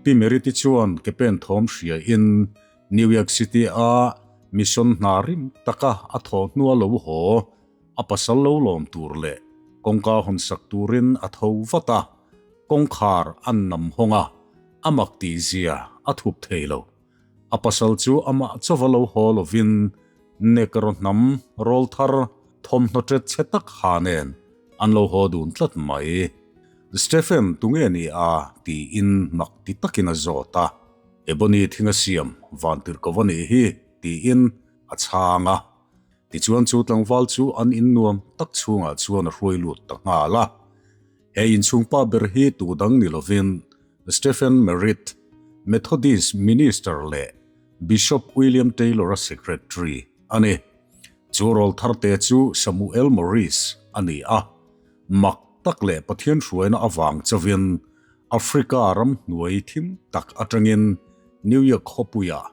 Pi Meriti chuan ke pen thawm hria in New York City a mission hna rim taka a thaw hnua lo haw a pasal lo lawm tur leh kawngka hawn sak turin a tho vat a, kawngkhar an nam hawng a, a mak tih zia a thup thei lo. A pasal chu amah chauva lo haw lovin Negro hnam rawl thar thawmhnaw ṭet chhe tak ha nen an lo haw dun tlat mai. Stephen tunge ni a? tiin mak ti takin a zawt a. Ebony thing a siam vantirh ko va nih hi tiin a chhang a. Tichuan chu tlangval chu an in nuam tak chhungah chuan a hruai lut ta nghal a. He inchhung pa ber hi tu dang ni lovin Stephen Merritt, Methodist minister leh Bishop William Taylor-a secretary a ni. Chu rawl tharte chu Samuel Morris a ni a. Mak tak leh Pathian hruaina avang chauhin Africa ram hnuai thim tak atangin New York khawpuiah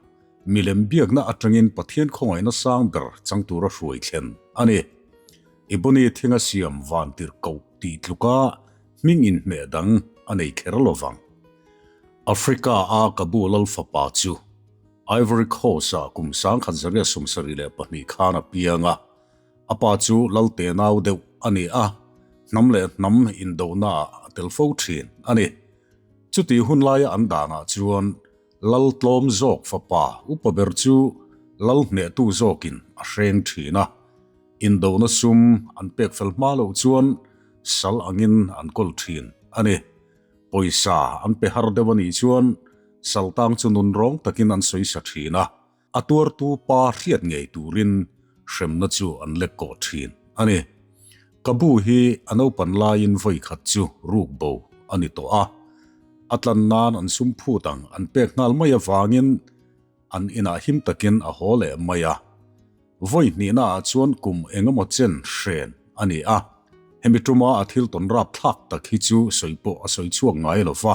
milem biakna atangin Pathian khawngaihna sang ber chang tura hruai thlen a ni. Ebony thinga siam vantir koh tih tluka hming inhmeh dang a nei kher lo vang. Africa a Kabu lal fapa chu Ivory Coast-ah kum 1972 khan a piang a. A pa chu lal tenau deuh a ni a, hnam leh hnam indohnaah a tel fo thin a ni. Chutih hun laia an danah chuan lal tlawm zawk fapa upa ber chu lal hnehtu zawkin a hreng thin a. Indohna sum an pek fel hma loh chuan sal angin an kawl thin a ni. Pawisa an pe har deuh a nih chuan saltang chu nunrawng takin an sawi sa thin a. A tuartu pa hriat ngei turin hremna chu an lek kawh thin a ni. Ka bu hi a naupan laiin vawi khat chu ruk bo a ni tawh a. A tlan nan an sum phut ang an pek nghal mai avangin an inah him takin a haw leh mai a. Vawi hnihna ah chuan kum engemaw chen hren a ni a. Hemi tuma a thil tawn rap thlak tak hi chu sawi pawh a sawi chhuak ngai lo va,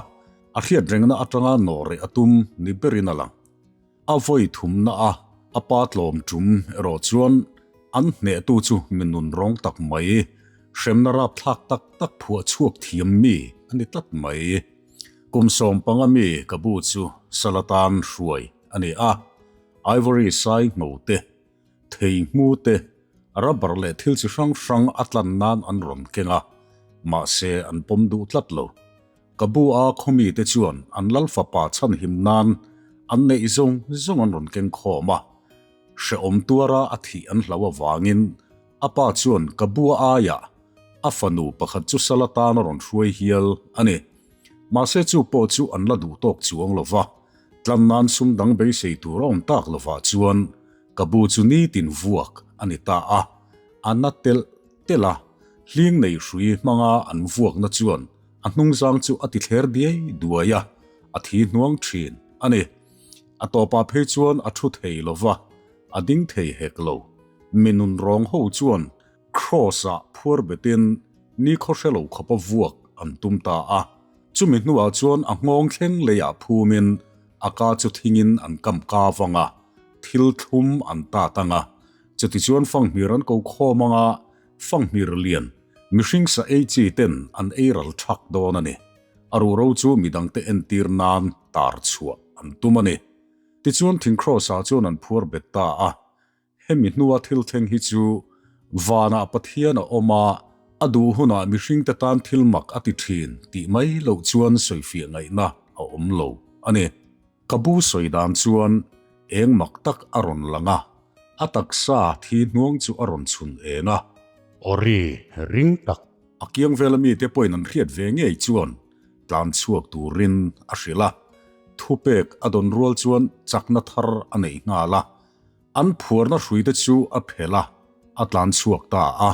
a hriat rengna atanga nawh reh a tum ni berin a lang. A vawi thumna a a pa tlawm tum erawh chuan an hnehtu chu mi nun rawng tak mai, hremna rapthlak tak tak phuah chhuak thiam mi a ni tlat mai. Kum 15 mi ka bu chu Salatan hruai a ni a, Ivory sai ngho te, thei hmu te, rubber leh thil chi hrang hrang a tlan nan an rawn keng a, mahse an pawm duh tlat lo. Ka bu a khawmi te chuan an lal fapa chhanhim nan an neih zawng zawng an rawn keng khawm a. Hrehawm tuara a thih an hlau avangin a pa chuan ka bu a aiah a fanu pakhat chu sal atan a rawn hruai hial a ni. Mahse chu pawh chu an la duh tawk chuang lo va, tlan nan sum dang beisei tur a awm tak lovah chuan ka bu chu nitin vuak a ni ta a, a na telh telh a, hling nei hrui hmanga an vuakna chuan a hnungzang chu a ti thler diai duai a, a thi hnuang thin a ni. A tawpah phei chuan a thu thei lo va, a ding thei hek lo. Mi nun rawng ho chuan Kraws-ah phuar betin nikhaw hre lo khawpa vuak an tum ta a. Chumi hnuah chuan a nghawng thleng leiah phumin a ka chu thingin an kam ka vang a, thil thlum an tat ang a. Chutichuan fanghmir an ko khawm ang a, fanghmir lian, mihring sa ei chi ten an ei ral thak dawn a ni. A ruhro chu midangte entir nan tar chhuah an tum a ni. Tichuan thing Kraws-ah chuan an phuar bet ta a. Hemi hnua thil thleng hi chu vanah Pathian a awm a, a duh hunah mihringte tan thil mak a ti thin tih mai loh chuan sawifiah ngaihna a awm lo a ni. Ka bu sawi dan chuan eng mak tak a rawn lang a, a taksa thi hnuang chu a rawn chhun eng a. Awri ring tak. A kiang vela mite pawhin an hriat ve ngei chuan tlan chhuak turin a hrilh a, thupek a dawn rual chuan chakna thar a neih nghal a. An phuarna hruite chu a phelh a, a tlan chhuak ta a.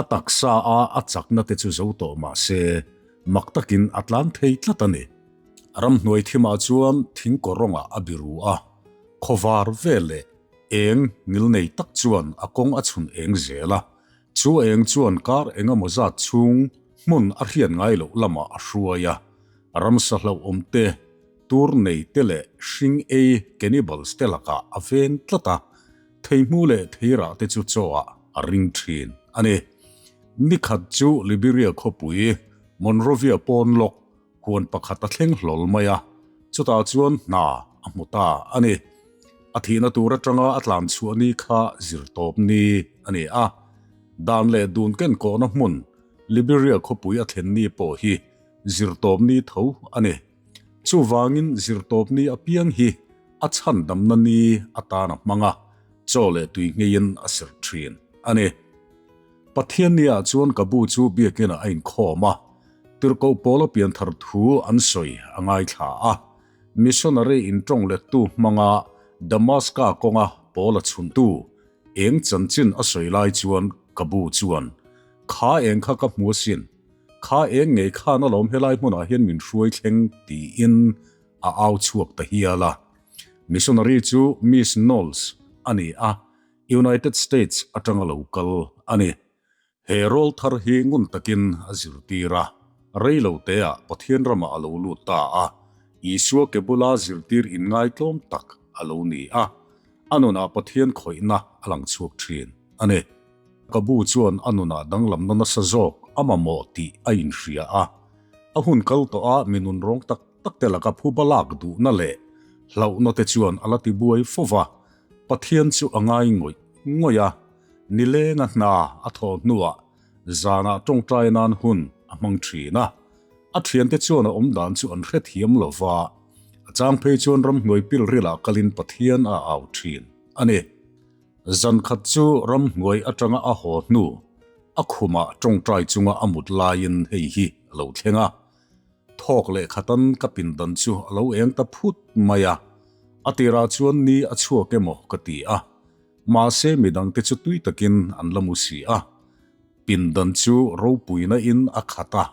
A taksa a a chakna te chu zo tawh mah se, mak takin a tlan thei tlat a ni. Ramhnuai thimah chuan thing kawrawngah a biru a, khawvar vel leh eng ngilnei tak chuan a kawng a chhun eng zel a. Chu eng chuan kar eng emaw zat chhung hmun a hriat ngai loh lamah a hruai a, ramsa hlauhawm te, tur nei te leh hring ei cannibals te lakah a veng tlat a, theihmu leh theirah te chu chaw ah a ring thin a ni. Nikhat chu Liberia khawpui Monrovia pawn lawk huan pakhat a thleng hlawl mai a, Chutah chuan hna a hmu ta a ni. A thihna tur atanga a tlan chhuah ni kha zirtawp ni a ni a. Dan leh dun ken kawhna hmun Liberia khawpui a thlen ni pawh hi zirtawp ni tho a ni. Chuvangin zirtawp ni apiang hi a chhandamna ni atan a hmang a, chaw leh tui ngeiin a serh thin a ni. Pathianniah chuan ka bu chu biakinah a inkhawm a, Tirhkoh Paula pianthar thu an sawi a ngaithla a. Missionary intawng lettu hmanga Damaska kawnga Paula chhuntu eng chanchin a sawi lai chuan ka bu chuan, Kha eng kha ka hmu asin, kha eng ngei khan alawm helai hmunah hian min hruai thleng tiin a au chhuak ta hial a. Missionary chu Miss Knowles a ni a, United States atanga lo kal a ni. He rawl thar hi ngun takin a zirtir a, rei lo teah Pathian ramah a lo lut ta a, Isua ke bula zirtir inngaitlawm tak a lo ni a, a nunah Pathian khawihna a lang chhuak thin a ni. Ka bu chuan a nunah danglamna nasa zawk a mamawh tih a inhria a, a hun kal tawh a mi nunrawng tak tak te laka phuba lak duhna leh hlauhna te chuan a la tibuai fo va, Pathian chu a ngai ngawih ngawih a, nilenga hna a thawh hnuah zanah tawngtai nan hun a hmang thin a. A thiante chuan a awmdan chu an hrethiam lo va, a chang phei chuan ramhnuai pilrilah kalin Pathian a au thin a ni. Zan khat chu ramhnuai atanga a haw hnu, a khumah tawngtai chunga a mut laiin hei hi a lo thleng a. Thawk leh khatan ka pindan chu a lo eng ta phut mai a, a tirah chuan ni a chhuak emaw ka ti a, mahse midangte chu tui takin an la mu si a. Pindan chu ropuina in a khat a,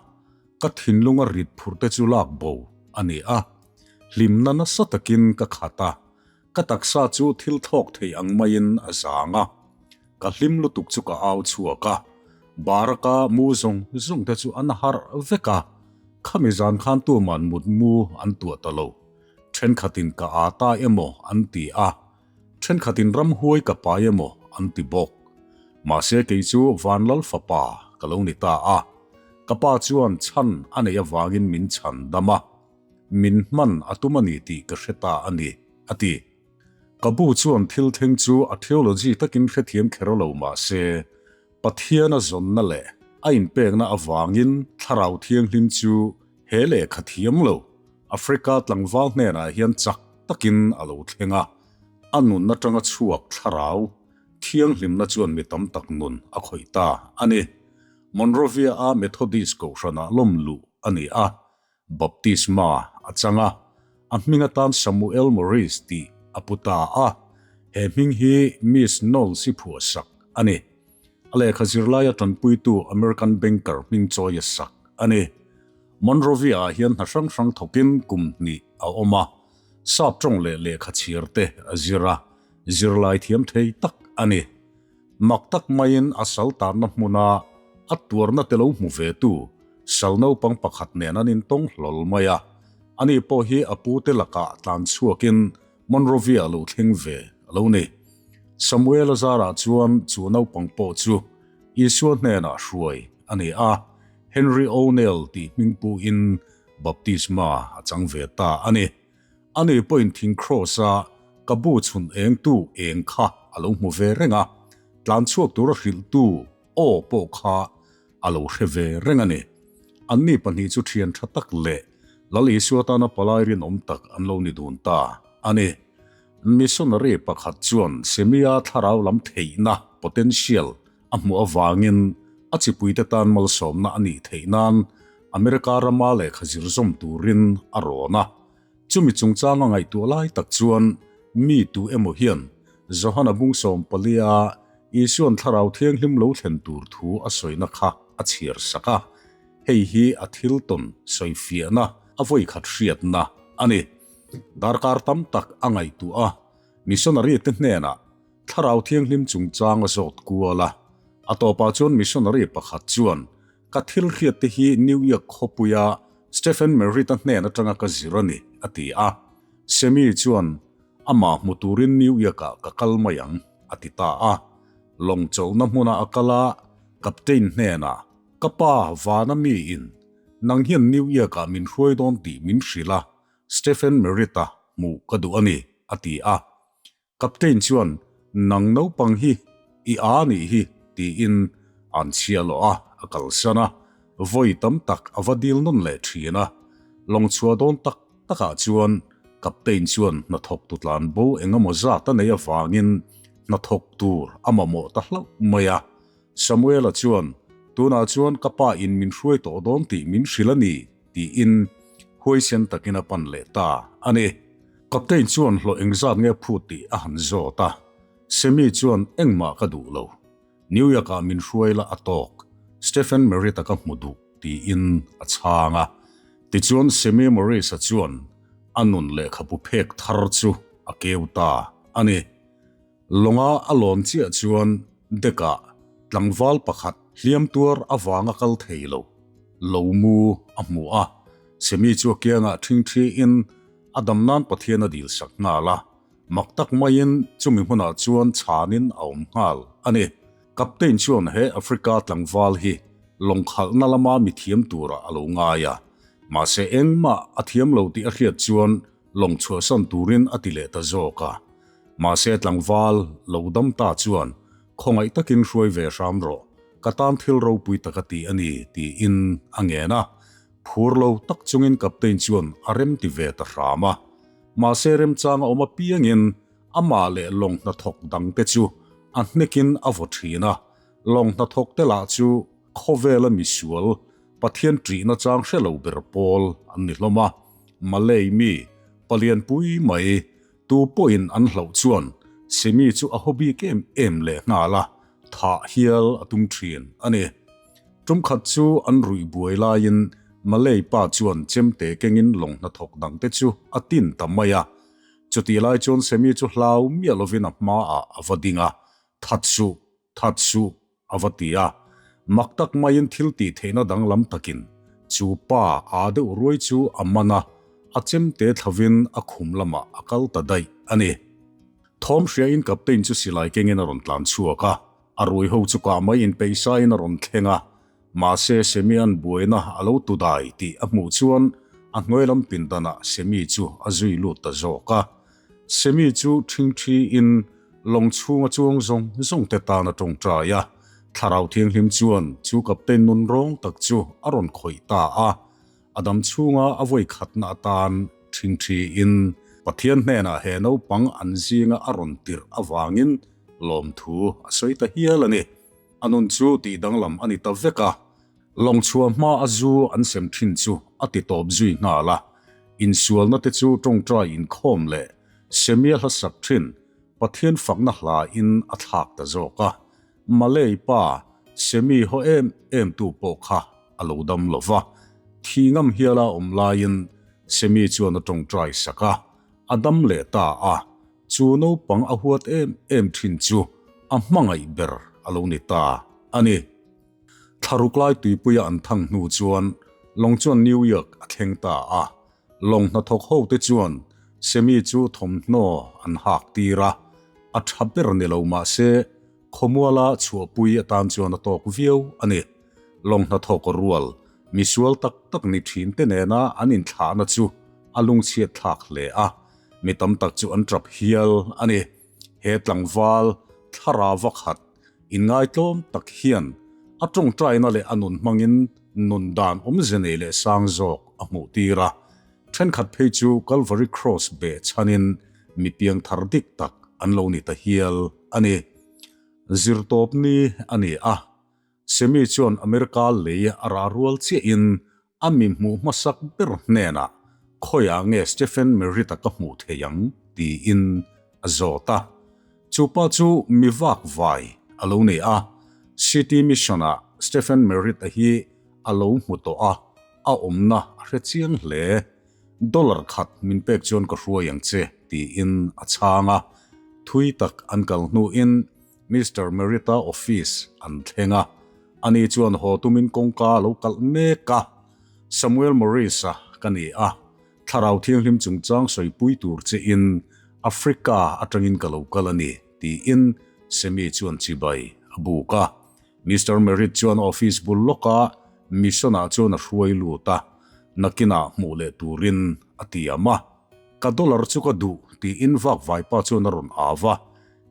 ka thinlunga rit phurh te chu lak bo a ni a, hlimna nasa takin ka khat a, ka taksa chu thil thlawk thei ang maiin a zang a, ka hlim lutuk chu ka au chhuak a, Baraka mu zawng zawng te chu an harh vek a, khami zan khan tuman mut mu an tuah ta lo, thenkhatin ka aa ta emaw an ti a, thenkhatin ramhuai ka pai emaw an ti bawk. Mahse kei chu Vanlal fapa ka lo ni ta a, ka pa chuan chhan a neih avangin min chhan dam a. Min hman a tum a ni tih ka hre ta a ni, a ti. Ka bu chuan thil thleng chu a theology takin hrethiam kher lo mah se, Pathian a zawnna leh a inpekna avangin Thlarau Thianghlim chu he lehkha thiam lo Africa tlangval hnenah hian chak takin a lo thleng a, a nun atanga chhuak Thlarau Thianghlimna chuan mi tam tak nun a khawih ta a ni. Monrovia-a Methodist kohhranah lawm luh a ni a, Baptisma a chang a, a hming atan Samuel Morris tih a pu ta a, he hming hi Miss Knowles-i phuahsak a ni. A lehkha zirlaia tanpuitu American banker hming chawi a sak a ni. Monrovia-ah hian hna hrang hrang thawkin kum hnih a awm a, sap tawng leh lehkha chhiar te a zir a, zirlai thiam thei tak a ni. Mak tak maiin a sal tanna hmuna a tuarna te lo hmu ve tu sal naupang pakhat nen an intawng hlawl mai a, ani pawh hi a pute lakah tlan chhuakin Monrovia lo thleng ve a lo ni. Samuel-a zarah chuan chu naupang pawh chu Isua hnenah hruai a ni a, Henry O'Neill tih hming puhin baptisma a chang ve ta a ni. Ani pawhin thing kraws-a ka bu chhun eng tu eng kha a lo hmu ve reng a, tlan chhuak tura hrilhtu aw pawh kha a lo hre ve reng a ni. Anni pahnih chu thian tha tak leh Lal Isua tana palai rinawm tak an lo ni dun ta a ni. Missionary pakhat chuan Semia thlarau lam theihna, potential, a hmuh avangin a chipuite tan malsawmna a nih theih nan America rama lehkha zir zawm turin a rawn a. Chumi chungchanga ngaihtuah lai tak chuan mi tu emaw hian Johana bung 14-a Isua'n Thlarau Thianghlim lo thlen tur thu a sawina kha a chhiar sak a. Hei hi a thil tawn sawifiahna a vawikhat hriatna a ni. Darkar tam tak a ngaihtuah a, missionary te hnenah Thlarau Thianghlim chungchang a zawt kual a. A tawpah chuan missionary pakhat chuan, Ka thil hriat te hi New York khawpuia Stephen Merritt-a hnen atanga ka zir a ni, a ti a. Sammy chuan, Amah hmu turin New York-ah ka kal mai ang, a ti ta a. Lawng chawlhna hmuna a kal a, Captain hnenah, Ka pa, vana miin, nang hian New York-ah min hruai dawn tih min hrilh a. Stephen Merritt-a hmuh ka duh a ni, a ti a. Captain chuan, Nang naupang hi i a nih hi, tiin an chhia lawh a, a kalsan a. Vawi tam tak a va dil nawn leh thin a. Lawng chhuah dawn tak takah chuan Captain chuan hnathawk tu tlan bo eng emaw zat a nei avangin hnathawk tur a mamawh ta hlauh mai a. Samuela chuan, Tunah chuan ka pa in min hruai tawh dawn tih min hrilh a ni, tiin huaisen takin a pan leh ta a ni. Captain chuan hlawh engzat nge phut tih a han zawt a. Semi chuan engmah ka duh lo. New York ah min hruai la a tawk, Stephen Merritt-a ka hmu duh, tiin a chhang a. Tichuan Semi Morris-a chuan a nun lehkhabu phek thar chu a keu ta a ni. Lawnga a lawn chiah chuan deck-ah tlangval pakhat hliam tuar avanga kal thei lo, lo mu a hmu a. Semi chu a kiangah ṭhingṭhiin a dam nan Pathian a dilsak nghal a. Mak tak maiin chumi hmunah chuan chhanin a awm nghal a ni. Captain chuan he Africa tlangval hi lawng khalhna lama mi thiam turah a lo ngai a, mahse engmah a thiam lo tih a hriat chuan lawng chhuahsan turin a ti leh ta zawk a. Mahse tlangval lo dam ta chuan khawngaih takin hruai ve hram rawh, ka tan thil ropui tak a ti a ni tiin a ngen a. Phur lo tak chungin Captain chuan a rem ti ve ta hram a. Mahse remchang a awm apiangin amah leh lawng hnathawk dangte chu a hnekin a vaw thin a, lawng hnathawkte lah chu khawvela misual Pathian ṭihna chang hre lo ber pawl an ni hlawm a. Malay mi, palian pui mai, tu pawhin an hlauh chuan Semi chu a haw bik em em leh nghal a, thah hial a tum thin a ni. Tumkhat chu an ruih buai laiin Malay pa chuan chemte kengin lawng hnathawk dangte chu a tin ta mai a. Chutih lai chuan Semi chu hlau miah lovin a hmaah a va ding a, That suh, that suh, a va ti a. Mak tak maiin thil tih theihna danglam takin chu pa aa deuh ruai chu a man a, a chemte thlavin a khum lamah a kal ta daih a ni. Thawm hriain Captain chu silai kengin a rawn tlan chhuak a. A rui ho chu kah mai inpeihsain a rawn thleng a, mahse Semian buaina a lo tu dai tih a hmuh chuan a hnuai lam pindanah Semi chu a zui lut ta zawk a. Semi chu ṭhingṭhiin lawng chhunga chuang zawng zawng te tan a ṭawngṭai a, Thlarau Thianghlim chuan chu Captain nun rawng tak chu a rawn khawih ta a. A dam chhunga a vawi khatna atan ṭhingṭhiin Pathian hnenah he naupang an zinga a rawn tirh avangin lawmthu a sawi ta hial a ni. A nun chu tih danglam a ni ta vek a, lawng chhuah hma a zu an sem ṭhin chu a ti tawp zui nghal a. Insualna te chu ṭawngṭai inkhawm leh semia hla sak ṭhin Pathian fakna hlain a thlak ta zawk a. Malay pa Semi haw em em tu pawh kha a lo dam lo va, thi ngam hiala awm laiin Semi chuan a tawngtai sak a, a dam leh ta a, chu naupang a huat em em thin chu a hmangaih ber a lo ni ta a ni. Thlaruk lai tuipuia an thang hnu chuan lawng chuan New York a thleng ta a, Lawng hnathawk ho te chuan Semi chu thawmhnaw an hak tir a, a tha ber ni lo mah se khawmuala chhuahpui atan chuan a tawk viau a ni. Lawng hnathawk rual misual tak tak ni thin te nena an inthlahna chu a lungchhiat thlak hle a, mi tam tak chu an tap hial a ni. He tlangval thlarau khat Inngaitlawm tak hian a tawngtaina leh a nun hmangin nun dan awmze nei leh sang zawk a hmuh tir a. Thenkhat phei chu Calvary Cross beh chhanin mi piangthar dik tak an lo ni ta hial a ni. Zirtawpni a ni a, Semi chuan America lei a rah rual chiahin A mi hmuh hmasak ber hnenah, Khawiah nge Stephen Merritt-a ka hmuh thei ang? tiin a zawt a. Chu pa chu mi vak vai a lo ni a, City Mission-ah Stephen Merritt-a hi a lo hmu tawh a, a awmna a hre chiang hle. Dollar khat min pek chuan ka hruai ang che, tiin a chhang a. Thui tak an kal hnuin Mister Merritt-a office an thleng a, ani chuan haw tumin kawngka a lo kalh mek a. Samuel Morris-a ka ni a, Thlarau Thianghlim chungchang sawipui tur chein Africa atangin ka lo kal a ni, tiin Semi chuan chibai a buk a. Mister Merritt chuan office bul lawka Mission-ah chuan a hruai lut a. Nakinah hmuh leh turin a tiam a. Ka dollar chu ka duh tiin vak vaipa chuan a rawn au a.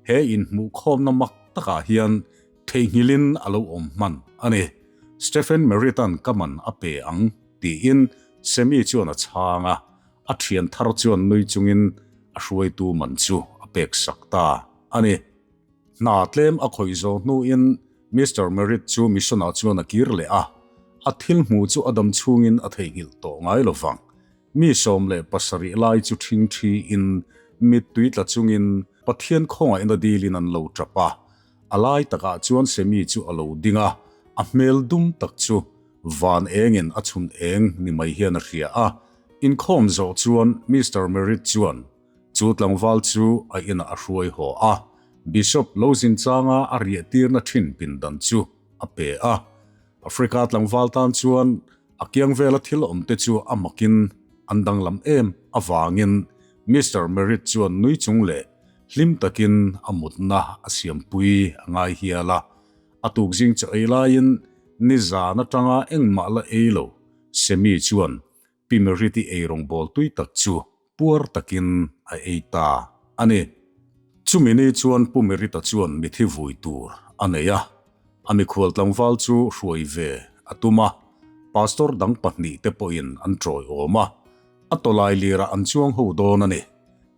He inhmuhkhawmna mak takah hian theihnghilhin a lo awm hman a ni. Stephen Merritt-a'n ka man a pe ang tiin Sammy chuan a chhang a. A thian thar chuan nui chungin a hruaitu man chu a pek sak ta a ni. Hna tlem a khawih zawh hnuin Mister Merritt chu mission-ah chuan a kir leh a, a thil hmuh chu a dam chhungin a theihnghilh tawh ngai lo vang. Mi 17 lai chu ṭhing ṭhiin mittui tla chungin Pathian khawngaihna dilin an lo ṭap a. A lai takah chuan Semi chu a lo ding a, a hmel dum tak chu van engin a chhun eng ni mai hian a hria a. Inkhawm zawh chuan Mister Merritt chuan Chu tlangval chu a inah a hruai haw a, Bishop lo zin changa a riahtirna thin pindan chu a pe a. Africa tlangval tan chuan a kiang vela thil awmte chu a makin an danglam em avangin Mister Merritt chuan nui chung leh hlim takin a mutna a siampui a ngai hial a. A tukzing chaw ei laiin nizan atanga engmah la ei lo Semi chuan Pi Merritt-i eirawngbawl tui tak chu puar takin a ei ta a ni. Chumi ni chuan Pu Merritt-a chuan mithi vui tur a nei a, a mikhual tlangval chu hruai ve a tum a, pastor dang pahnihte pawhin an tawiawm a, a tawlai lirah an chuang ho dawn a ni.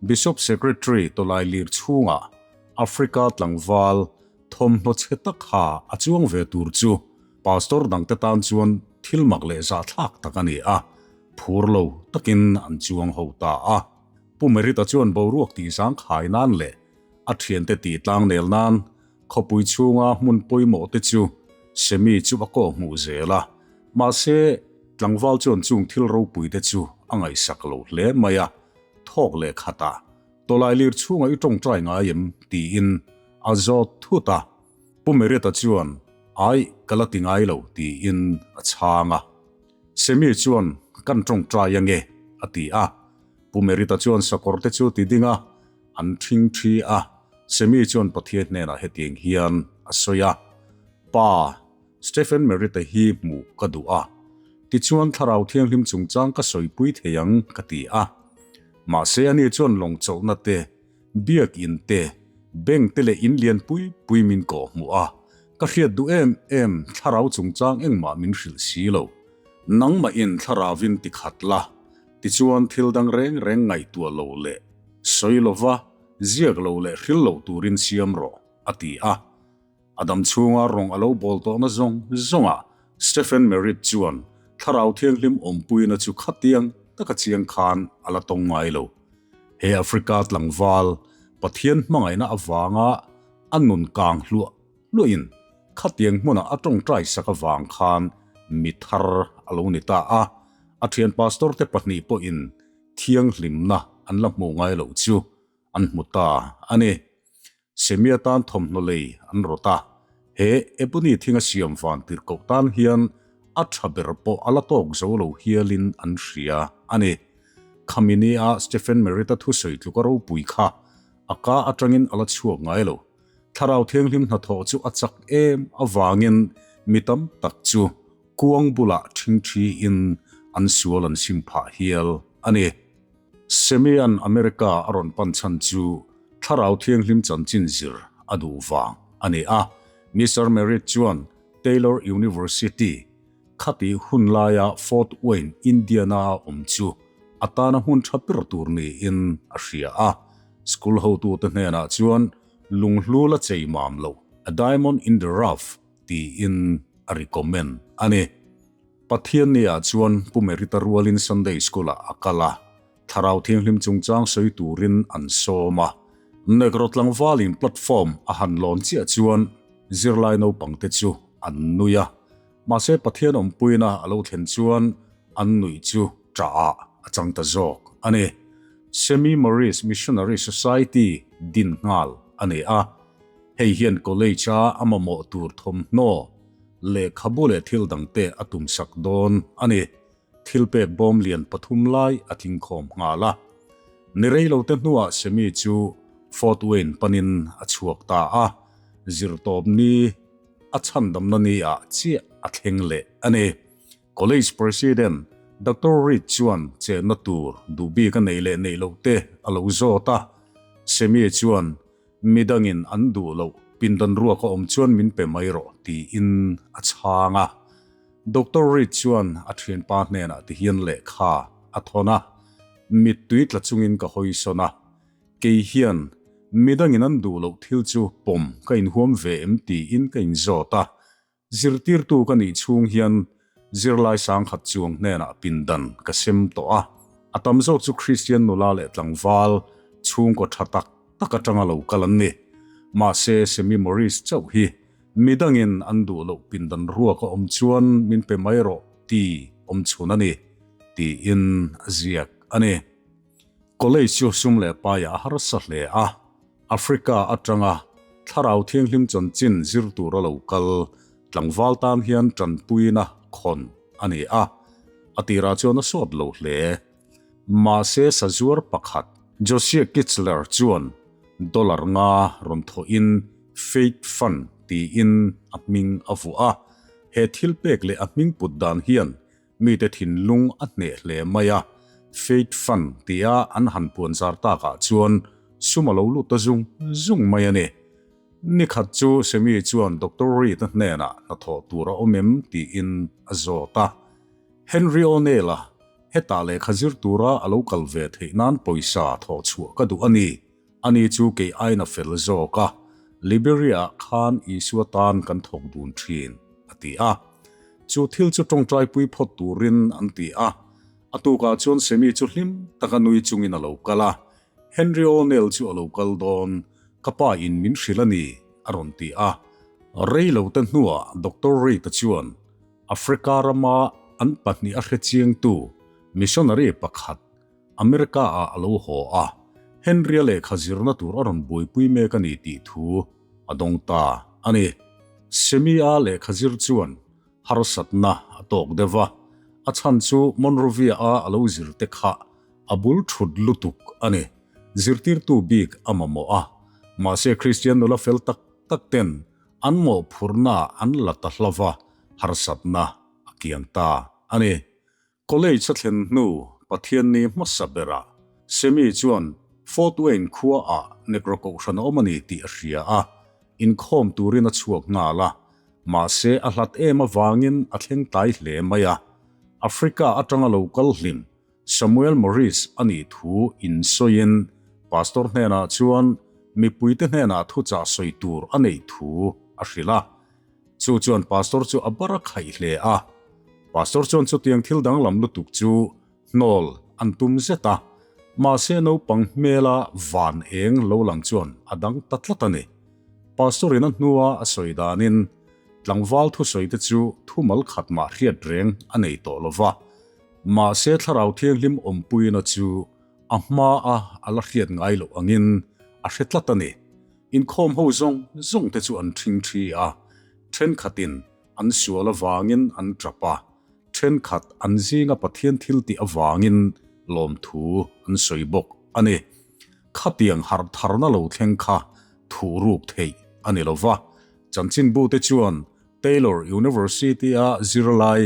Bishop Secretary tawlai lir chhungah Africa tlangval Thawmhnaw chhe tak ha a chuang ve tur chu pastor dangte tan chuan thil mak leh zahthlak tak a ni a, phur lo takin an chuang ho ta a. Pu Merita chuan boruak tihzang khai nan leh a thiante tih tlangnel nan khawpui chhunga hmun pawimawh te chu Semi chu a kawh hmuh zel a, mahse tlangval chuan chung thil ropui te chu a ngaihsak lo hle mai a, thawk leh khatah Tawlai lir chhungah i tawngtai ngai em? tiin a zawt thut a. Pu Merita chuan, Ai, ka la ti ngai lo, tiin a chhang a. Semi chuan, Kan tawngtai ange, a ti a. Pu Merita chuan sakawr te chu ti ding a, an thing thi a. Semi chuan Pathian hnenah hetiang hian a sawi a, Pa, Stephen Merita hi hmuh ka duh a, tichuan Thlarau Thianghlim chungchang ka sawipui thei ang ka ti a. Mahse ani chuan lawng chawlhna te, biak in te, bank te leh in lian pui pui min kawh hmuh a, ka hriat duh em em Thlarau chungchang engmah min hrilh si lo. Nangmahin Thlarauvin ti khat la, tichuan thil dang reng reng ngaihtuah lo leh sawi lova, ziak lo leh hril lo turin siam rawh, a ti a. A dam chhunga rawng a lo bawl tawhna zawng zawngah Stephen Merritt chuan Thlarau Thianghlim awmpuina chu khatiang taka chiang khan a la tawng ngai lo. He Africa tlangval Pathian hmangaihna avanga a nun kang hluah hluahin khatiang hmuna a tawngtai sak avang khan mi thar a lo ni ta a, a thian pastor te pahnih pawhin thianghlimna an la hmuh ngai loh chu an hmu ta a ni. Semia tan thawmhnaw lei an rawt a, he Ebony thinga siam van tirhkoh tan hian a tha ber pawh a la tawk zo lo hialin an hria a ni. Khami nia Stephen Merritt-a thusawi tluka ropui kha a ka atangin a la chhuak ngai lo. Thlarau Thianghlim hnathawh chu a chak em avangin mi tam tak chu kuang bulah ṭhingṭhiin an sual an sim phah hial a ni. Semian America a rawn pan chhan chu Thlarau Thianghlim chanchin zir a duh vang a ni a. Mister Merritt chuan Taylor University, khati hun laia Fort Wayne, Indiana-a awm chu a tana hmun tha ber tur niin a hria a. School hotute hnenah chuan lunghlu la chei mam lo, a diamond in the rough, tiin a recommend a ni. Pathianni-ah chuan Pu Merita rualin Sunday School-ah a kal a, Thlarau Thianghlim chungchang sawi turin an sawm a. Negro tlangvalin platform a han lawn chiah chuan zirlai naupangte chu an nui a, mahse Pathian awmpuina a lo thlen chuan an nuih chu ṭahah a chang ta zawk a ni. Semi Maurice Missionary Society din nghal a ni a, hei hian college-a a mamawh tur thawmhnaw, lehkhabu leh thil dangte a tumsak dawn a ni. Thil pek bawm lian pathum lai a tling khawm nghal a. Ni rei lo te hnuah Semi chu Fort Wayne panin a chhuak ta a, zirtawp ni a chhandamna ni ah chiah a thleng leh a ni. College President Doctor Reid chuan chenna tur duh bik a neih leh neih loh te a lo zawt a. Semi chuan midangin an duh loh pindan ruak a awm chuan min pe mai rawh tiin a chhang a. Doctor Reid chuan a thianpa hnenah tihian lehkha a thawn a, Mittui tla chungin ka hawi sawn a, kei hian midangin an duh loh thil chu pawm ka inhuam ve em tiin ka inzawt a. Zirtirtu ka nih chhung hian zirlai sangkhat chuang hnenah pindan ka sem tawh a, a tam zawk chu Kristian nula leh tlangval chhungkaw tha tak tak atanga lo kal an ni. Mahse, Semi Morris chauh hi midangin an duh loh pindan ruak a awm chuan min pe mai rawh ti awm chhun a ni, tiin a ziak a ni. College chu sum leh paiah a harsa hle a, Africa atanga thlarau thianghlim chanchin zir tura lo kal tlangval tan hian tanpuina khawn a ni a, a tirah chuan a sawt lo hle. Mahse sazuar pakhat Josiah Kitzler chuan dollar nga rawn thawhin Faith Fund tiin a hming a vuah a, he thil pek leh a hming put dan hian Mite thinlung a hneh hle mai a, Faith Fund tia an han puan zar takah chuan sum a lo lut ta zung zung mai a ni. Ni khat chu Semi chuan Doctor Reid-a hnenah hnathawh tur a awm em tiin a zawt a. Henry O'Neill-a hetah lehkha zir tura a lo kal ve theih nan pawisa thawh chhuah ka duh a ni. Ani chu kei aina fel zawk a, Liberia-ah khan Isua tan kan thawk dun thin, a ti a. Chu thil chu tawngtaipui phawt turin an ti a. A tukah chuan Semi chu hlim taka nui chungin a lo kal a, Henry O'Neill chu a lo kal dawn, ka pa in min hrilh a ni, a rawn ti a. Rei lo te hnuah Doctor Reid-a chuan Africa rama an pahnih a hrechiangtu missionary pakhat America ah a lo haw a, Henry-a lehkha zirna tur a rawn buaipui mek a ni tih thu a dawng ta a ni. Semi-a lehkha zir chuan harsatna a tawk deuh a, a chhan chu Monrovia-a a lo zir te kha a bul thut lutuk a ni. Zirtirtu bik a mamawh a, mahse Kristian nula fel tak tak ten an mawhphurhna an la ta hlo va, harsatna a kiang ta a ni. College a thlen hnu Pathianni hmasa berah Semi chuan Fort Wayne khuaah Negro Kohhran a awm a ni tih a hria a, inkhawm turin a chhuak nghal a, mahse a hlat em avangin a thleng tlai hle mai a. Africa atanga lo kal hlim Samuel Morris a nih thu insawiin Pastor hnenah chuan mipuite hnenah thuchah sawi tur a neih thu a hrilh a. Chu chuan Pastor chu a bar a khaih hle a. Pastor chuan chutiang thil danglam lutuk chu hnawl an tum zet a, mahse naupang hmela van eng lo lang chuan a dang ta tlat a ni. Pastor in a hnua a sawi danin tlangval thusawi te chu thumal khat mah hriat reng a nei tawh lo va, mahse thlarau thianghlim awmpuina chu a hmaa a la hriat ngai loh angin a hre tlat a ni. Inkhawm ho zawng zawng te chu an ṭhing ṭhi a, ṭhenkhatin an sual avangin an ṭap a, ṭhenkhat an zinga Pathian thil tih avangin lawmthu an sawi bawk a ni. Khatiang harh tharna lo thleng kha thuh ruk theih a ni lo va, chanchinbute chuan Taylor University-a zirlai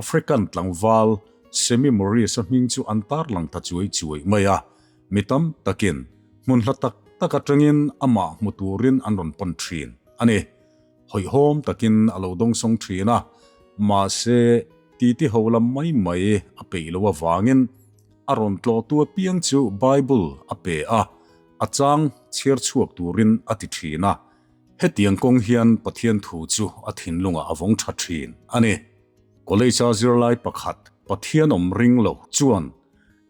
African tlangval Semi Morris-a hming chu an tarlang ta chuai chuai mai a, Mi tam takin hmun hla tak tak atangin amah hmu turin an rawn pan thin a ni. Hawihhawm takin a lo dawngsawng thin a, mahse titi ho lam mai mai a peih lo avangin a rawn tlawhtu apiang chu Bible a pe a, a chang chhiar chhuak turin a ti thin a. Hetiang kawng hian Pathian thu chu a thinlungah a vawng tha thin a ni. College-a zirlai pakhat Pathian awm ring lo chuan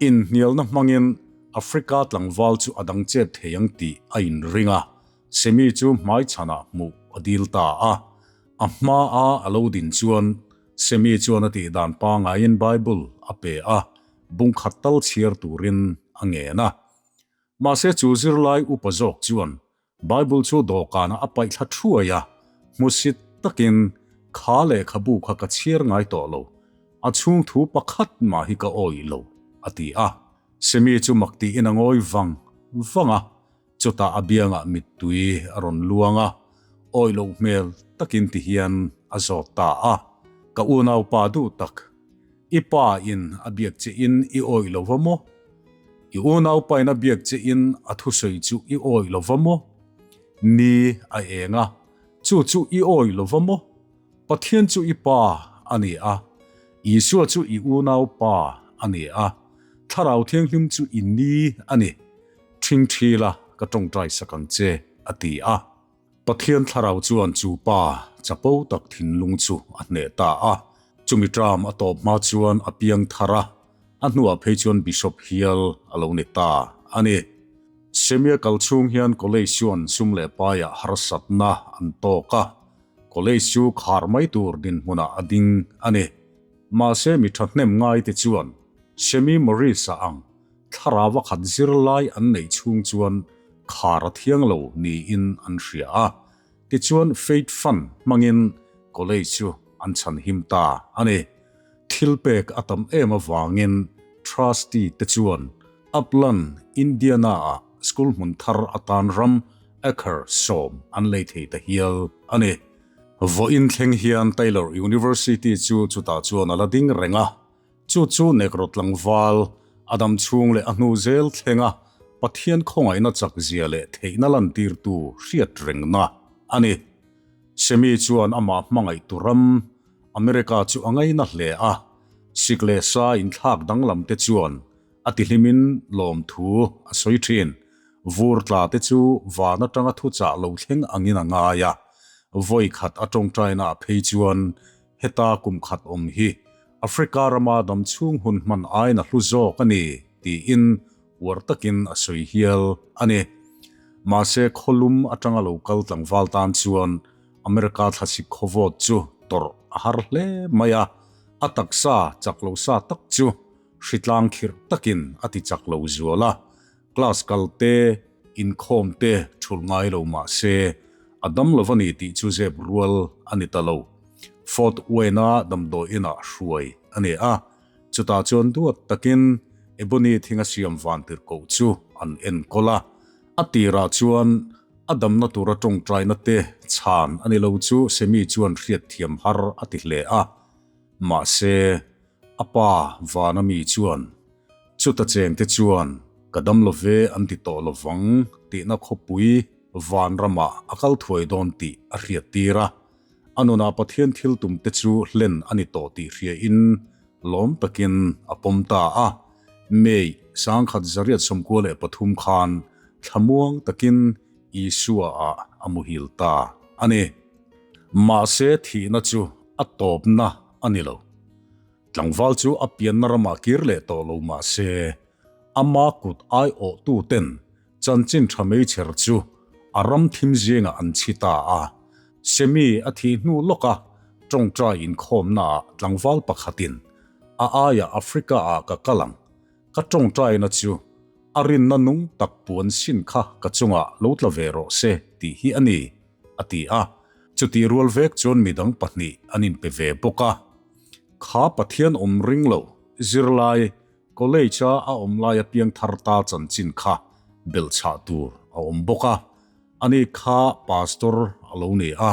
Inhnialna hmangin Africa tlangval chu a dang chet thei ang tih a inring a, Semi chu hmaichhanah hmuh a dil ta a. A hmaa a lo din chuan Semi chuan a tih dan pangaiin Bible a pe a, bungkhat tal chhiar turin a ngen a. Mahse chu zirlai upa zawk chuan Bible chu dawhkanah a paih thla thuai a, hmusit takin kha lehkhabu kha ka chhiar ngai tawh lo, a chhung thu pakhat mah hi ka awih lo, a ti a. Semi chu mak tiin a ngawi vang vang a, chutah a biangah mittui a rawn luang a, awih loh hmel takin ti hian a zawt ta a, Ka unaupa duh tak. I pa in a biak che in i awih lo va maw? I unaupa in a biak che in a thusawi chu i awih lo va maw? Ni a eng a, chu chu i awih lo va maw? Pathian chu i pa a ni a, Isua chu i unaupa a ni a, Thlarau Thianghlim chu i ni a ni. Ṭhingṭhi la, ka ṭawngṭai sak ang che, a ti a. Pathian thlarau chuan chu pa chapo tak thinlung chu a hneh ta a. Chumi ṭam a tawp hma chuan a piang thar a, a hnuah phei chuan Bishop hial a lo ni ta a ni. Semia kal chhung hian college chuan sum leh paiah harsatna an tawk a, college chu khar mai tur dinhmunah a ding a ni. Mahse mi ṭhahnem ngaite chuan Semi Morris-a ang Thlarau a khat zirlai an neih chhung chuan khar a thiang lo niin an hria a, tichuan Faith Fund hmangin college chu an chhan him ta a ni. Thilpek a tam em avangin Trustee te chuan Upland, Indiana-ah school hmun thar atan ram acre 10 an lei thei ta hial a ni. Vawiin thleng hian Taylor University chu chutah chuan a la ding reng a, Chu chu Negro tlangval, a dam chhung leh a hnu zel thlenga Pathian khawngaihna chak zia leh theihna lantirtu hriat rengna a ni. Semi chuan amah hmangaihtu ram, America chu a ngaina hle a, sik leh sa inthlak danglam te chuan a tihlimin lawmthu a sawi thin. Vur tla te chu van atanga thuchah lo thleng angin a ngai a, vawi khat a tawngtaina ah phei chuan Heta kum khat awm hi Africa rama dam chhung hun hman aiin a hlu zawk a ni, tiin uar takin a sawi hial a ni. Mahse, khawlum atanga lo kal tlangval tan chuan America thlasik khawvawt chu tawrh a har hle mai a, a taksa chak lo sa tak chu hritlang khirh takin a ti chak lo zual a, Class kal te, inkhawm te thulh ngai lo mah se, a dam lo a ni tih chu zep rual a ni ta lo. Fort Wayne-a damdawi inah hruai a ni a, chutah chuan duat takin Ebony thinga siam vantirhkoh chu an enkawl a. A tirah chuan a damna tura tawngtaina te chhan a ni lo chu Semi chuan hriatthiam har a ti hle a. Mahse, a pa vana mi chuan Chuta chengte chuan ka dam lo ve an ti tawh lovang tihna khawpui vanramah a kal thuai dawn tih a hriat tir a. A nunah Pathian thil tumte chu hlen a ni tawh tih hriain lawm takin a pawm ta a. May 1993 khan thlamuang takin Isua-ah a muhil ta a ni. Mahse thihna chu a tawpna a ni lo. Tlangval chu a pianna ramah kir leh tawh lo mah se, ama kut aiawhtu ten chanchin tha meichher chu a ram thim zingah an chhi ta a. Semi a thih hnu lawka tawngtai inkhawmnaah tlangval pakhatin a aiah Africa-ah ka kal ang, ka tawngtaina chu a rinna nung tak puan sin kha ka chungah lo tla ve rawh se tih hi a ni, a ti a. Chutih rual vek chuan midang pahnih an inpe ve bawk a. Kha Pathian awm ring lo, zirlai, college a a awm lai a piang thar ta chanchin kha belhchhah tur a awm bawk a. Ani kha pastor a lo ni a,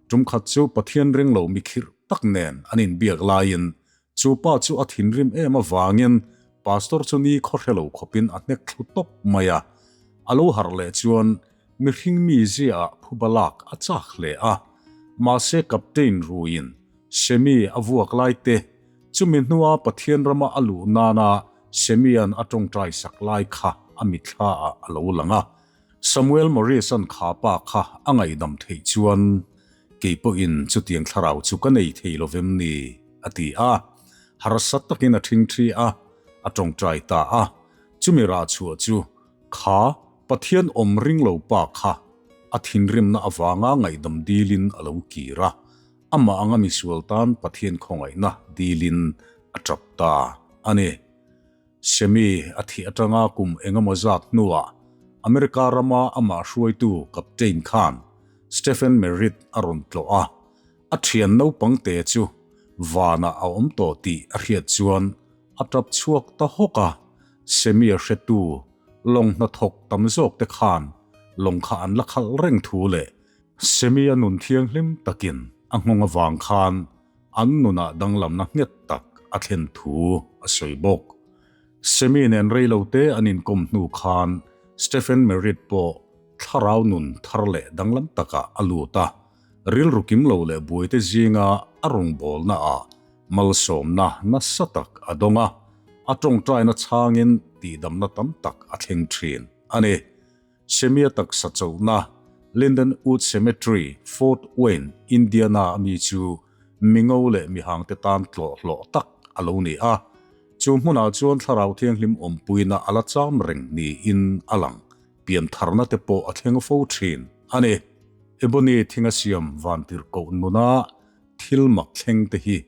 tum khat chu Pathian ring lo mi khirh tak nen an inbiak laiin chu pa chu a thinrim em avangin pastor chu ni khaw hre lo khawpin a hnek thlu tawp mai a. A lo harh leh chuan mihring mi ziaah phuba lak a chak hle a, mahse captain ruiin Semi a vuak lai te, chumi hnua Pathian rama a luh nana Semi-a'n a tawngtai sak lai kha a mithlaah a lo lang a. Samuel Morris-a'n kha pa kha a ngaihdam theih chuan, Kei pawhin chutiang thlarau chu ka nei thei lo vem ni? a ti a. Harsa takin a ṭhingṭhi a, a tawngtai ta a. Chumi rah chhuah chu kha Pathian awm ring lo pa kha a thinrimna avanga ngaihdam dilin a lo kir a. Amah anga misual tan Pathian khawngaihna dilin a tap ta a ni. Semi a thih atanga kum engemaw zat hnuah America rama amah hruaitu Captain khan Stephen Merritt a rawn tlawh a, a thian naupang te chu vanah a awm tawh tih a hriat chuan a tap chhuak ta hawk a, Semi a hretu lawng hnathawk tam zawk te khan lawng kha an la khalh reng thu leh Semi a nun thianghlim takin a nghawng avang khan an nunah danglamna nghet tak a. a thlen thu a sawi bawk. Semi nen rei lo te an inkawm hnu khan Stephen Merritt pawh thlarau nun thar leh danglam takah a lut a, rilru kim lo leh buaite zinga a rawngbawlna ah malsawmna nasa tak a dawng a, a tawngtaina chhangin tihdamna tam tak a thleng thin a ni. Semia taksa chauhna Lindenwood Cemetery, Fort Wayne, Indiana a mi chu mingo leh mihangte tan tlawh hlawh tak a lo ni a. Chu hmunah chuan Thlarau Thianghlim awmpuina a la cham reng niin a lang. Piantharna te pawh a thleng fo thin a ni. Ebony thinga siam vantirhkoh nuna thil mak thleng te hi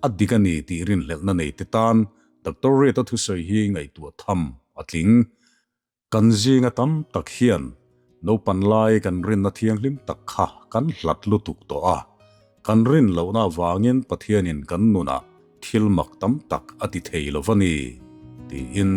a dik a ni tih rinhlelhna nei te tan Doctor Reid-a thusawi hi ngaihtuah tham a tling. Kan zinga tam tak hian naupan lai kan rinna thianghlim tak kha kan hlat lutuk tawh a, kan rin lohna avangin Pathianin kan nunah thil mak tam tak a ti thei lo va ni, tiin.